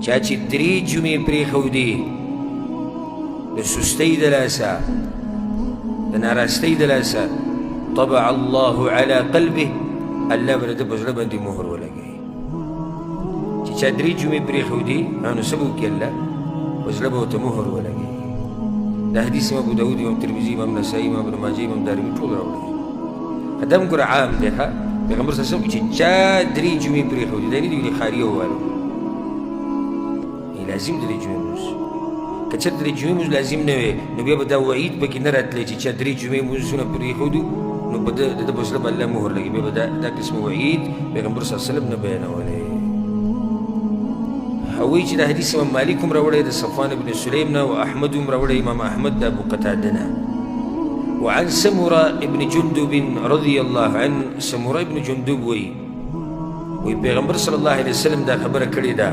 چا چې درې جمعې پرېښودې د سستۍ د لاسه، د ناراستۍ د لاسه، طبع الله على قلبه، الله به د ده په زړه باندې مهر ولګوي. چې چا درې جمعې پرېښودې نو څه به وکړي؟ الله په زړه به ورته مهر ولګوي. دا حدیث امام ابو داود، امام ترمذي، امام نسايي، امام ابن ماجه، امام دارمي ټول راوړی. دا هم ګوره عام دی. ښه، پیغمبر صلی الله علیه وسلم چې چا درې جمعې پرېښودې، دا نه دي ویلي ښاري او والو، لازم درې جمعې لمونځ. که چېرته درې جمعې لمونځ لازم نه وی نو بیا به دا وعید پکې نه راتلی چې چا درې جمعې لمونځونه پرېښودو نو په ده د ده په زړه به الله مهر لګي. بیا به دا قسم وعید پیغمبر صلی الله علیه وسلم نه بیانولی. او وایي چې دا حدیث امام مالک هم راوړی د صفوان بن سلیم نه، او احمد هم راوړی، امام احمد د ابو قتاده نه. وعن سمرة ابن جندب رضي الله عنه، سمرة ابن جندب وی پیغمبر صلی الله علیه وسلم دا خبره کړې ده.